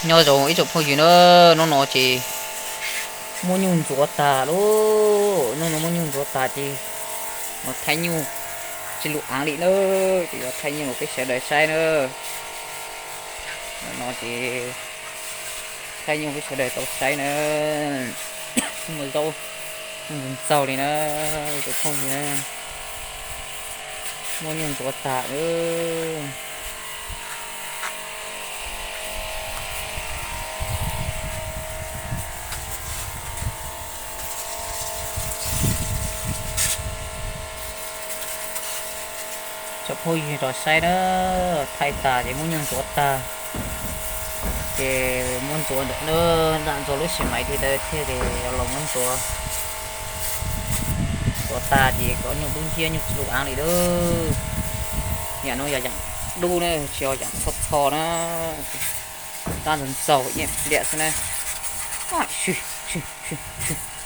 Nyob zoo ib tsoom phooj ywg na, hnub no ces muab nyuj ntxuav tag lauj, hnub no muab nyuj ntxuav tag ces mus thaij nyuj tsis lus aav li na, ces yuav thaij nyuj rau peb sawv daws saib na. Hnub no ces thaij nyuj peb sawv daws tau saib na. Mus zaub ntxaug ntxaug li na, ib tsoom phooj ywg na, muab nyuj ntxuav tag lawm. Tsoom phooj ywg rov saib na, thaij tas ces muab nyuj ntxuav tag, ces muab ntxuav ntawm na, nram ntxuav lub xim maiv li ntawd thiaj li yuav los muab ntxuav. Ntxuav tag ces kom nyuj dub nciab nyuj tsis lus aav li lauj. Yam no yog yam dub na, tsis yog yam txho txho na. Tab ntxaug ntxaug ib pliam xwb na. Swb, swb, swb, swb.